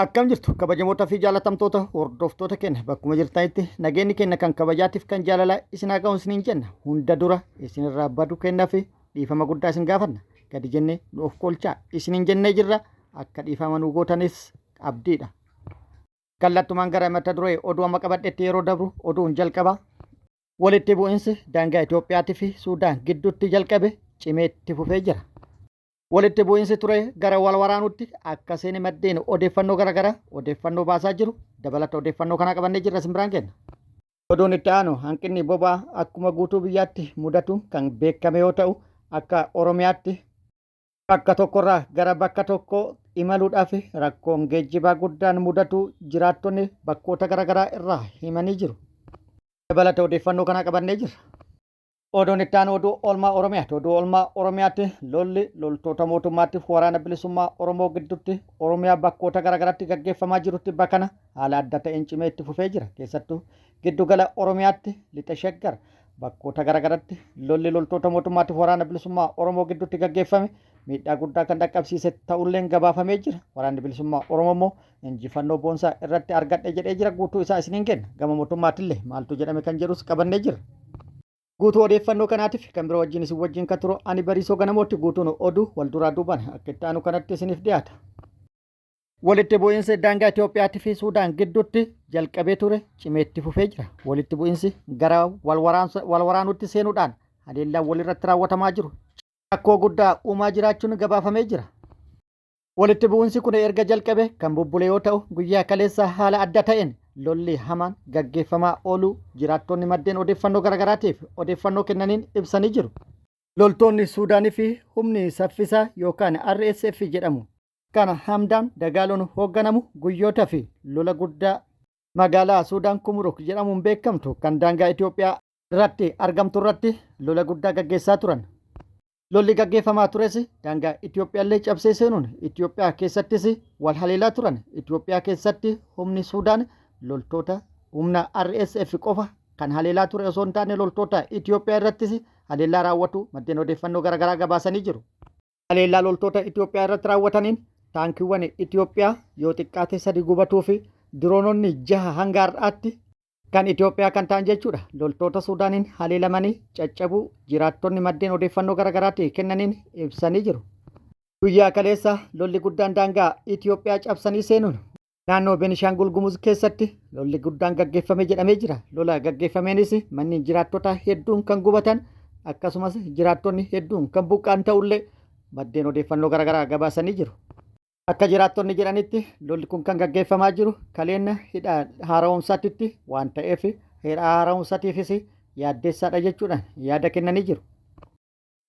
Akkam jirtu kabajamoota fi jaalatamtoota hordoftoota keenya bakkuma jirtanitti nageenyi keenya kan kabajaatiif kan jaalalaa isin haa ga'u isiniin jenna. Hunda dura isinirraa badu kennaa fi dhiifama guddaa isin gaafanna. Gadi jennee nu of kolchaa isiniin jennee jirra. Akka dhiifama nu gootanis abdiidha. Kallattumaan gara mata duree oduu amma qabadhetti yeroo dabru oduun jalqaba. Walitti bu'insi daangaa Itoophiyaatii fi Suudaan gidduutti jalqabe cimee itti fufee jira. Walitti bu'insi ture gara wal waraanuutti akka seene maddeen odeeffannoo garaagaraa odeeffannoo baasaa jiru. Dabalata odeeffannoo kanaa qabannee jirra isin biraan kenna. Oduun itti aanu hanqinni boba'aa akkuma guutuu biyyaatti mudatuun kan beekame yoo ta'u akka Oromiyaatti bakka tokkorraa gara bakka tokkoo imaluudhaaf rakkoon geejjibaa guddaan mudatu jiraattonni bakkoota garaagaraa irraa himanii jiru. Dabalata odeeffannoo kanaa qabannee jirra. Oduun itti aanu oduu oolmaa Oromiyaati. Oduu oolmaa Oromiyaatti lolli loltoota mootummaatiif waraana bilisummaa Oromoo gidduutti Oromiyaa bakkoota garaagaraatti gaggeeffamaa jirutti bakana haala adda ta'een cimee itti fufee jira. Keessattuu giddugala Oromiyaatti lixa Shaggar bakkoota garaagaraatti lolli loltoota mootummaatiif waraana bilisummaa Oromoo gidduutti gaggeeffame miidhaa guddaa kan dhaqqabsiise ta'ulleen gabaafamee jira. Waraanni bilisummaa Oromoo immoo injifannoo boonsaa irratti argadhe jedhee jira. Guutuu isaa isiniin kenna. Gama mootummaatillee maaltu jedhame kan jedhus qabannee jira. Guutuu odeeffannoo kanaatiif kan biroo wajjin isin wajjin kan turu ani Bariisoo Ganamootti guutuun oduu wal duraa duubaan akka itti aanu kanatti isiniif dhiyaata. Walitti bu'iinsi daangaa Itoophiyaatii fi Suudaan gidduutti jalqabee ture cimee itti fufee jira. Walitti bu'iinsi gara wal waraanuutti seenuudhaan haleellaan walirratti raawwatamaa jiru. Rakkoo guddaa uumaa jiraachuun gabaafamee jira. Walitti bu'insi kun erga jalqabe kan bubbule yoo ta'u guyyaa kaleessaa haala adda ta'een lolli hamaan gaggeeffamaa ooluu jiraattonni maddeen odeeffannoo garaagaraatiif odeeffannoo kennaniin ibsanii jiru. Loltoonni Suudaanii fi humni saffisaa yookaan RSF jedhamu kan Hamdaan Dagaaloon hoogganamu guyyoota fi lola guddaa magaalaa Suudaan Kumruk jedhamuun beekamtu kan daangaa Itoophiyaa irratti argamtu irratti lola guddaa gaggeessaa turan. Lolli gaggeeffamaa tures daangaa Itoophiyaallee cabsee seenuun Itoophiyaa keessattis wal haleelaa turan. Itoophiyaa keessatti humni Suudaan loltoota humna RSF qofa kan haleelaa ture osoo hin taane loltoota Itoophiyaa irrattis haleellaa raawwatu maddeen odeeffannoo garaagaraa gabaasanii jiru. Haleellaa loltoota Itoophiyaa irratti raawwataniin taankiiwwan Itoophiyaa yoo xiqqaate sadi gubatuu fi diroononni jaha hanga har'aatti Kan Itoophiyaa kan ta'an jechuudha. Loltoota Suudaaniin haleelamanii caccabuu jiraattonni maddeen odeeffannoo garaagaraatti kennaniin ibsanii jiru. Guyyaa kaleessa lolli guddaan daangaa Itoophiyaa cabsanii seenuun naannoo Benishaangul Gumuz keessatti lolli guddaan gaggeeffame jedhamee jira. Lola gaggeeffameenis manneen jiraattota hedduun kan gubatan akkasumas jiraattonni hedduun kan buqqa'an ta'ullee maddeen odeeffannoo garaagaraa gabaasanii jiru. Akka jiraattonni jedhanitti lolli kun kan gaggeeffamaa jiru kaleenna hidha haara'umsaatitti waan ta'eef hidha haara'umsatiifis yaaddeessaadha jechuudhaan yaada kennanii jiru.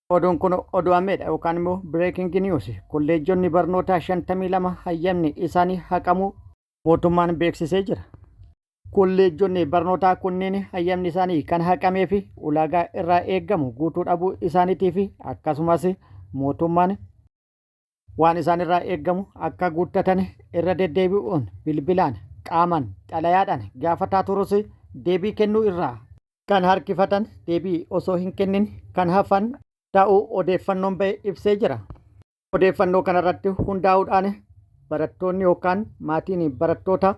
Oduun kun oduu ammeedha yookaan immoo breaking news. Kolleejjonni barnootaa 52 hayyamni isaanii haqamuu mootummaan beeksisee jira. Kolleejjonni barnootaa kunneen hayyamni isaanii kan haqamee fi ulaagaa irraa eegamu guutuu dhabuu isaaniitii fi akkasumas mootummaan waan isaan irraa eeggamu akka guuttatan irra deddeebi'uun bilbilaan, qaamaan, xalayaadhaan gaafataa turus deebii kennuu irraa kan harkifatan deebii osoo hin kennin kan hafan ta'uu odeeffannoon ba'e ibsee jira. Odeeffannoo kanarratti hundaa'uudhaan barattoonni yookaan maatiin barattoota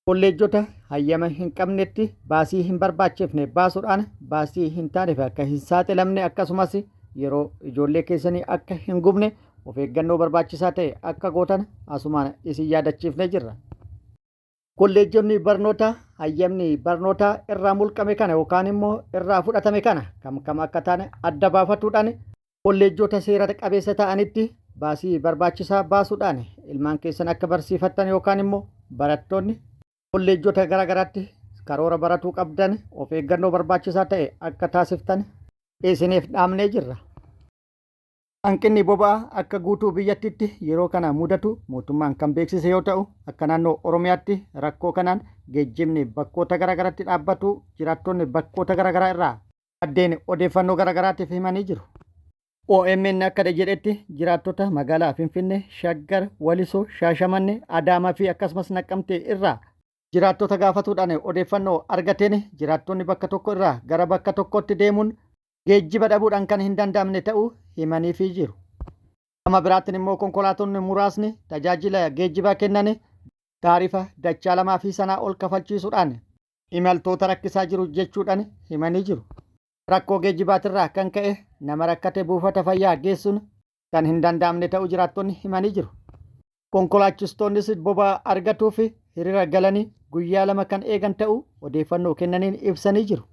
Kolleejjota hayyama hin qabnetti baasii hin barbaachifne baasuudhaan baasii hin taaneef akka hin saaxilamne akkasumas yeroo ijoollee keessanii akka hin gubne of eeggannoo barbaachisaa ta'e akka gootan asumaan isin yaadachiifnee jirra. Kolleejjonni barnootaa hayyamni barnootaa irraa mulqame kana yookaan immoo irraa fudhatame kana kam kam akka taane adda baafatuudhaan Kolleejjota seera qabeessa ta'anitti baasii barbaachisaa baasuudhaan ilmaan keessan akka barsiifattan yookaan immoo barattoonni kolleejjota gara garaatti karoora baratuu qabdan of eeggannoo barbaachisaa ta'e akka taasiftan isiniif dhaamnee jirra. Hanqinni boba'aa akka guutuu biyyattiitti yeroo kana mudatu mootummaan kan beeksise yoo ta'u, akka naannoo Oromiyaatti rakkoo kanaan geejjibni bakkoota gara garaatti dhaabbatu jiraattonni bakkoota gara garaa irraa maddeen odeeffannoo garaagaraatiif himanii jiru. OMN akka jedhetti jiraattota magaalaa Finfinnee, Shaggar, Walisoo, Shaashamannee, Adaamaa fi akkasumas Naqqamtee irraa jiraattota gaafatuudhaan odeeffannoo argateen jiraattonni bakka tokko irraa gara bakka tokkootti deemuun geejjiba dhabuudhaan kan hin danda'amne ta'uu himaniifii jiru. Gama biraatiin immoo konkolaatonni muraasni tajaajila geejjibaa kennan Taarifa dachaa lamaa fi sanaa ol kafalchiisuudhaan imaltoota rakkisaa jiru jechuudhaan himanii jiru. Rakkoo geejjibaatirraa kan ka'e nama rakkate buufata fayyaa geessuun kan hin danda'amne ta'uu jiraattonni himanii jiru. Konkolaachistoonnis boba'aa argatuuf hiriira galanii guyyaa 2 kan eegan ta'uu odeeffannoo kennaniin ibsanii jiru.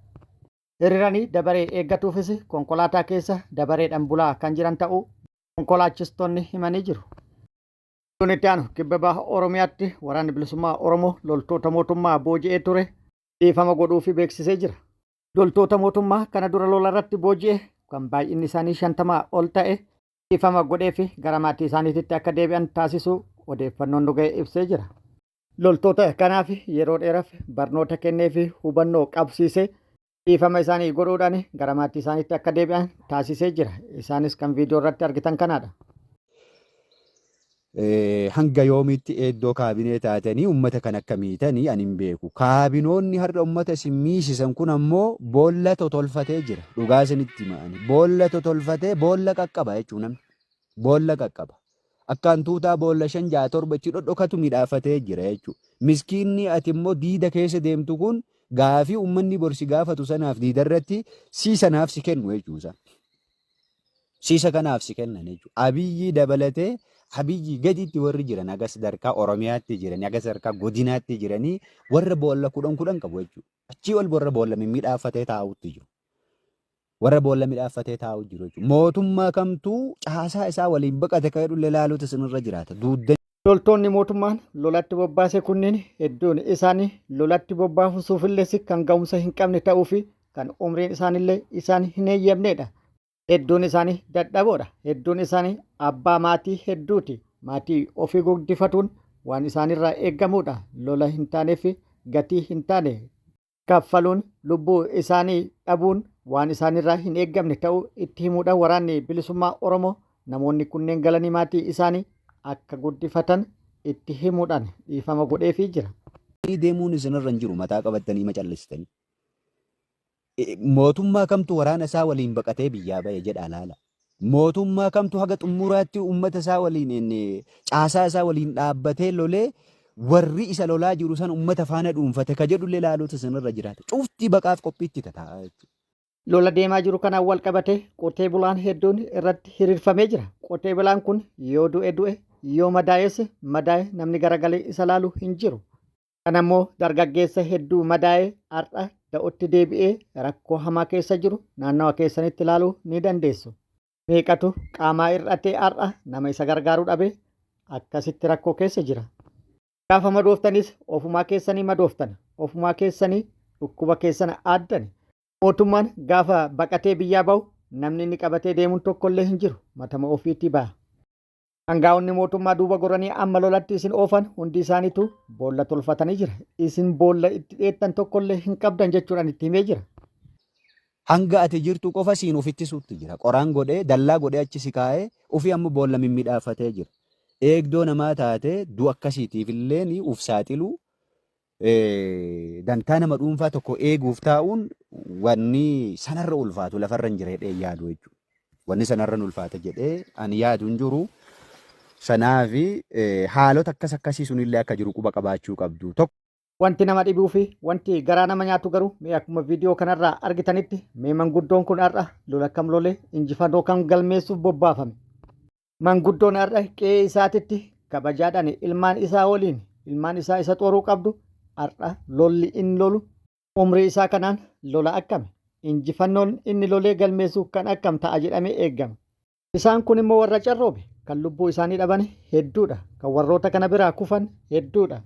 Hiriiranii dabaree eeggatuufis konkolaataa keessa dabareedhaan bulaa kan jiran ta'uu konkolaachistoonni himanii jiru. Oduun itti aanu kibba baha Oromiyaatti waraanni bilisummaa Oromoo loltoota mootummaa booji'ee ture dhiifama godhuufi beeksisee jira. Loltoota mootummaa kana dura lola irratti booji'e kan baay'inni isaanii 50 ol ta'e dhiifama godheefi gara maatii isaaniititti akka deebi'an taasisuu odeeffannoon nu ga'e ibsee jira. Loltoota kanaaf yeroo dheeraaf barnoota kenneefi hubannoo qabsiisee dhiifama isaanii godhuudhaan gara maatii isaaniitti akka deebi'an taasisee jira. Isaanis kan viidiyoo irratti argitan kanaadha. Hanga yoomiitti eeddoo kaabinee taatanii ummata kan akka miitanii ani hin beeku. Kaabinoonni har'a ummata isin miisisan kun ammoo boolla totolfatee jira. Dhugaa isinitti hima ani. Boolla totolfatee boolla qaqqaba jechuun namni. Boolla qaqqaba. Akka hantuutaa boolla 5 6 7 itti dhodhokatu midhaafatee jira jechuudha. Miskiinni ati immoo diida keessa deemtu kun gaafii ummanni bor si gaafatu sanaaf diidarratti sii sanaaf si kennu jechuudha. Siisa kanaaf si kennan jechuudha. Abiyyi dabalatee Abiyyi gaditti warri jiran haga sadarkaa Oromiyaatti jiranii haga sadarkaa godinaatti jiranii warra boolla kudhan kudhan qabu jechuudha. Achii ol warra boolla mimmiidhaaffatee taa'utti jiru. Warra boolla midhaaffatee taa'u jiru jechuudha. Mootummaa kamtuu caasaa isaa waliin baqate kan jedhullee ilaaluutu isinirra jiraata. Duudda Loltoonni mootummaan lolatti bobbaase kunneen hedduun isaanii lolatti bobbaafisuufillee kan ga'umsa hin qabne ta'uu fi kan umriin isaaniillee isaan hin eeyyamnedha. Hedduun isaanii dadhaboodha. Hedduun isaanii abbaa maatii hedduuti. Maatii ofii guddifatuun waan isaanirraa eeggamudha. Lola hin taaneef gatii hin taane kaffaluun lubbuu isaanii dhabuun waan isaanirraa hin eeggamne ta'uu itti himuudhaan waraanni bilisummaa Oromoo namoonni kunneen galanii maatii isaanii akka guddifatan itti himuudhaan dhiifama godheefii jira. Deemuun isinirra hin jiru mataa qabattanii macallistanii. Mootummaa kamtu waraana isaa waliin baqatee biyyaa ba'e jedhaa laala. Mootummaa kamtu haga xumuraatti uummata isaa waliin caasaa isaa waliin dhaabbatee lolee warri isa lolaa jiru san uummata faana dhuunfate ka jedhullee laaluutu isinirra jiraata. Cufti baqaaf qophiitti ta'a jechuudha. Lola deemaa jiru kanaan wal qabatee qotee bulaan hedduun irratti hiriirfamee jira. Qotee bulaan kun yoo du'e du'e yoo madaa'es madaa'e namni garagalee isa laalu hin jiru. Kana immoo dargaggeessa hedduu madaa'ee har'a da'otti deebi'ee rakkoo hamaa keessa jiru naannawa keessanitti ilaaluu ni dandeessu. Meeqatu qaamaa hir'atee har'a nama isa gargaaru dhabee akkasitti rakkoo keessa jira. Gaafa madooftanis ofumaa keessanii madooftan, ofumaa keessanii dhukkuba keessan aaddani. Mootummaan gaafa baqatee biyyaa bahu namni inni qabatee deemuun tokkollee hin jiru. Matama ofiitii baha. Angaa'onni mootummaa duuba goranii amma lolatti isin oofan hundi isaaniitu boolla tolfatanii jira. Isin boolla itti dheettan tokkollee hin qabdan jechuudhaan itti himee jira. Hanga ati jirtu qofa siin of ittisuutti jira. Qoraan godhee, dallaa godhee achi si kaa'ee ofii amma boolla mimmidhaafatee jira. Eegdoo namaa taatee du'a akkasiitiif illeen uf saaxiluu dantaa nama dhuunfaa tokko eeguuf taa'uun wanni sanarra ulfaatu lafarra hin jira jedhee yaadu jechuudha. Wanni sanarra ulfaata jedhee ani yaadu hin jiru. Sanaafi haalota akkas akkasii sunillee akka jiru quba qabaachuu qabdu. Tokko Wanti nama dhibuu fi wanti garaa nama nyaatu garuu mee akkuma viidiyoo kanarraa argitanitti mee manguddoon kun har'a lola kam lolee injifannoo kam galmeessuuf bobbaafame. Manguddoon har'a qe'ee isaatitti kabajaadhaan ilmaan isaa waliin ilmaan isaa isa xoruu qabdu har'a lolli inni lolu umrii isaa kanaan lola akkami? Injifannoon inni lolee galmeessu kan akkam ta'a jedhamee eegama. Isaan kun immoo warra carroome kan lubbuu isaanii dhaban hedduudha. Kan warroota kana biraa kufan hedduudha.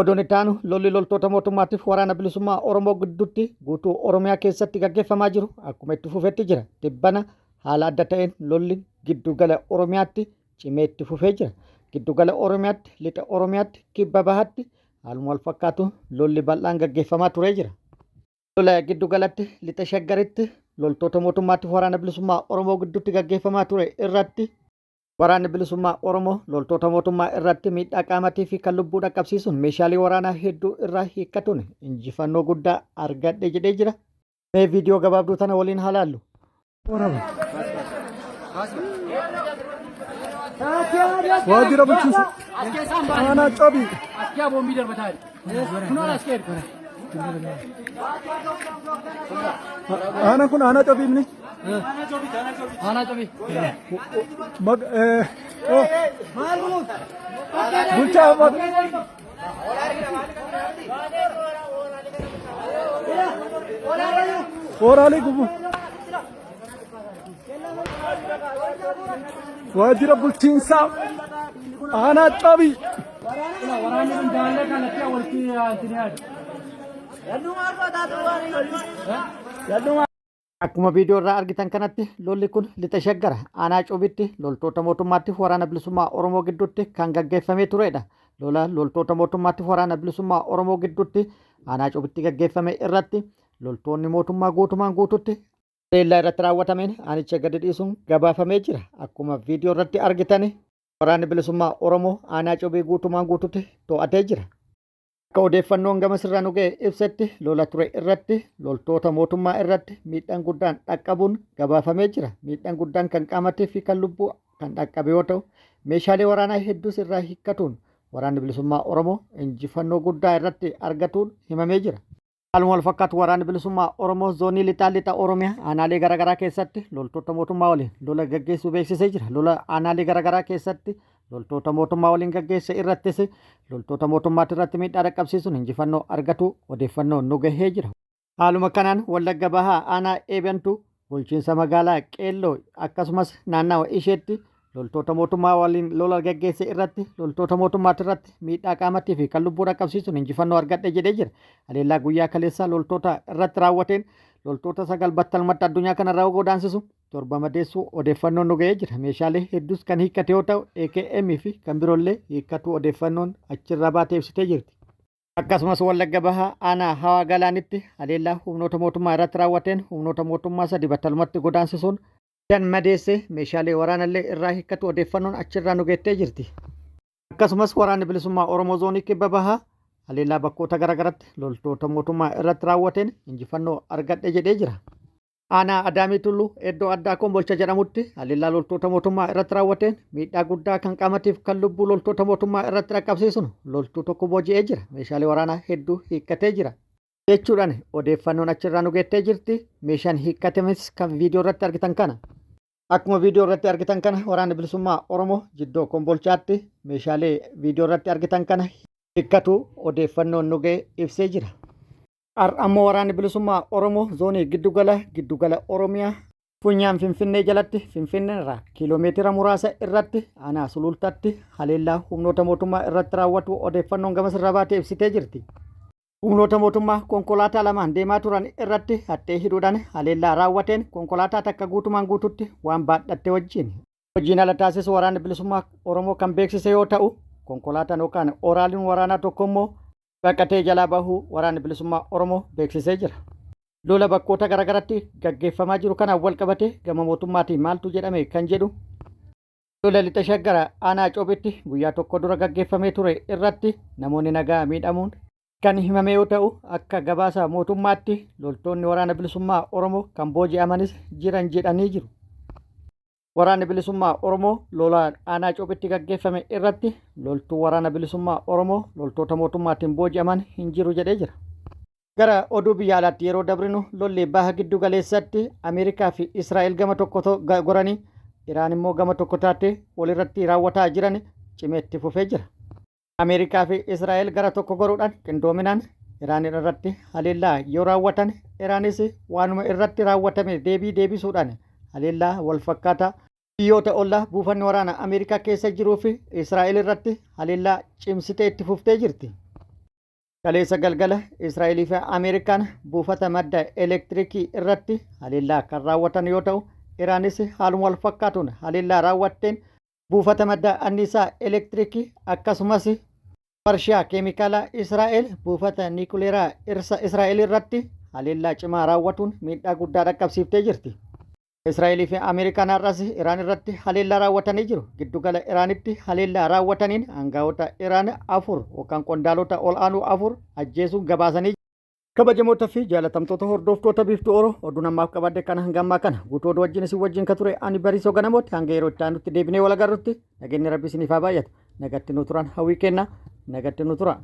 Oduun itti aanu lolli loltoota mootummaatiif waraana bilisummaa Oromoo gidduutti guutuu Oromiyaa keessatti gaggeeffamaa jiru akkuma itti fufetti jira. Tibbana haala adda ta'een lolli giddugala Oromiyaatti cimee itti fufee jira. Giddugala Oromiyaatti, lixa Oromiyaatti, kibba bahaatti haaluma wal fakkaatu lolli bal'aan gaggeeffamaa turee jira. Lola giddugalatti lixa Shaggaritti loltoota mootummaatiif waraana bilisummaa Oromoo gidduutti gaggeeffamaa ture irratti Waraanni Bilisummaa Oromoo loltoota mootummaa irratti miidhaa qaamatii fi kan lubbuu dhaqqabsiisuun meeshaalee waraanaa hedduu irraa hiikkatuun injifannoo guddaa argadhe jedhee jira. Mee viidiyoo gabaabduu tana waliin haa laallu. Waajjira bulchiinsa aanaa Cobii. Aanaan kun aanaa Cobii mini. Mag oh. Bulchaa mag Hooraalee gubu. Waajjira bulchiinsaa aanaa Cobii. Waraanni kun jaalala kallattii walitti isin yaadu. Akkuma viidiyoo irraa argitan kanatti lolli kun lixa Shaggar aanaa Cobitti loltoota mootummaatti waraana bilisummaa Oromoo gidduutti kan gaggeeffamee turedha. Lola loltoota mootummaatti waraana bilisummaa Oromoo gidduutti aanaa Cobitti gaggeeffame irratti loltoonni mootummaa guutumaan guututti haleellaa irratti raawwatameen aanicha gadi dhiisuun gabaafamee jira. Akkuma viidiyoo irratti argitan waraanni bilisummaa Oromoo aanaa Cobii guutumaan guututti to'atee jira. Akka odeeffannoon gama sirraa nu ga'e ibsetti lola ture irratti loltoota mootummaa irratti miidhaan guddaan dhaqqabuun gabaafamee jira. Miidhaan guddaan kan qaamatii fi kan lubbuu kan dhaqqabe yoo ta'u, meeshaalee waraanaa hedduus irraa hiikkatuun waraanni bilisummaa Oromoo injifannoo guddaa irratti argatuun himamee jira. Haaluma wal fakkaatu waraanni bilisummaa Oromoo zoonii lixaa lixa Oromiyaa aanaalee garaagaraa keessatti loltoota mootummaa waliin lola gaggeessuu beeksisee jira. Lola aanaalee garaagaraa keessatti loltoota mootummaa waliin gaggeesse irrattis loltoota mootummaatti irratti miidhaa dhaqqabsiisuun injifannoo argatu odeeffannoon nu gahee jira. Haaluma kanaan Wallagga Bahaa aanaa Eebantuu bulchiinsa magaalaa Qeelloo akkasumas naannawa isheetti loltoota mootummaa waliin lola gaggeesse irratti loltoota mootummaatti irratti miidhaa qaamattii fi kan lubbuu dhaqqabsiisuun injifannoo argadhe jedhee jira. Haleellaa guyyaa kaleessaa loltoota irratti raawwateen loltoota 9 battalumatti addunyaa kanarraa godaansisu 7 madeessuu odeeffannoon nu ga'ee jira. Meeshaalee hedduus kan hiikkate yoo ta'u AKM fi kan biroollee hiikkatuu odeeffannoon achirraa baatee ibsitee jirti. Akkasumas Wallagga Bahaa aanaa Hawaa Galaanitti haleellaa humnoota mootummaa irratti raawwateen humnoota mootummaa 3 battalumatti godaansisuun 5 madeessee meeshaalee waraanallee irraa hiikkatu odeeffannoon achirraa nu geettee jirti. Akkasumas Waraanni Bilisummaa Oromoo Zoonii Kibba Bahaa haleellaa bakkoota garaagaratti loltoota mootummaa irratti raawwateen injifannoo argadhe jedhee jira. Aanaa Adaamii Tulluu iddoo addaa Kombolcha jedhamutti haleellaa loltoota mootummaa irratti raawwateen miidhaa guddaa kan qaamatiif kan lubbuu loltoota mootummaa irratti dhaqqabsiisuun loltuu tokko booji'ee jira. Meeshaalee waraanaa hedduu hiikkatee jira. Jechuudhaan odeeffannoon achirraa nu geettee jirti. Meeshaan hiikkatames kan viidiyoo irratti argitan kana. Akkuma viidiyoo irratti argitan kana waraanni bilisummaa Oromoo jiddoo Kombolchaatti meeshaalee viidiyoo irratti argitan kana hiikkatu odeeffannoon nu ga'e ibsee jira. Har'a ammoo Waraanni Bilisummaa Oromoo zoonii giddugala giddugala Oromiyaa funyaan Finfinnee jalatti Finfinneerraa kiiloomeetira muraasa irratti aanaa Sulultaatti haleellaa humnoota mootummaa irratti raawwatu odeeffannoon gamas irraa baate ibsitee jirti. Humnoota mootummaa konkolaataa lamaan deemaa turan irratti haxxee hidhuudhaan haleellaa raawwateen konkolaataa takka guutumaan guututti waan baadhatte wajjin hojiin ala taasisu Waraanni Bilisummaa Oromoo kan beeksise yoo ta'u, konkolaataan yookaan oraaliin waraanaa tokko immoo baqatee jalaa bahuu Waraanni Bilisummaa Oromoo beeksisee jira. Lola bakkoota garaagaratti gaggeeffamaa jiru kanaan wal qabatee gama mootummaatiin maaltu jedhame kan jedhu lola lixa Shaggara aanaa Coobitti guyyaa tokko dura gaggeeffamee ture irratti namoonni nagaa miidhamuun kan himame yoo ta'u akka gabaasa mootummaatti loltoonni Waraana Bilisummaa Oromoo kan booji'amanis jiran jedhanii jiru. Waraanni Bilisummaa Oromoo lola aanaa Coophitti gaggeeffame irratti loltuu Waraana Bilisummaa Oromoo loltoota mootummaatiin booji'aman hin jiru jedhee jira. Gara oduu biyya alaatti yeroo dabrinu lolli baha giddu galeessatti Ameerikaa fi Israa'el gama tokko goranii Iraan immoo gama tokko taatee walirratti raawwataa jiran cimee itti fufee jira. Ameerikaa fi Israa'el gara tokko goruudhaan qindoominaan Iraan irratti haleellaa yoo raawwatan Iraanis waanuma irratti raawwatame deebii deebisuudhaan haleellaa wal fakkaataa biyyoota ollaa buufanni waraana Ameerikaa keessa jiruu fi Israa'el irratti haleellaa cimsitee itti fuftee jirti. Kaleessa galgala Israa'elii fi Ameerikaan buufata madda elektirikii irratti haleellaa kan raawwatan yoo ta'u Iraanis haaluma wal fakkaatuun haleellaa raawwatteen Buufata madda anniisaa elektirikii akkasumas warshaa keemikaalaa Israa'el buufata niikuleeraa Israa'el irratti haleellaa cimaa raawwatuun miidhaa guddaa dhaqqabsiiftee jirti. Israa'elii fi Ameerikaan har'as Iraan irratti haleellaa raawwatanii jiru. Giddugala Iraanitti haleellaa raawwataniin aangawoota Iraan 4 yookaan qondaalota ol'aanoo 4 ajjeesuun gabaasanii jiru. Kabajamoota fi jaalatamtoota hordoftoota Biiftuu Oro, oduun ammaaf qabadde kana hanga ammaa kana guutuu oduu wajjin isin wajjin ka ture ani Bariisoo Ganamooti. Hanga yeroo itti aanutti deebinee wal agarrutti nageenyi Rabbi isiniif haa baay'atu. Nagatti nu turan hawwii kenna, nagatti nu tura.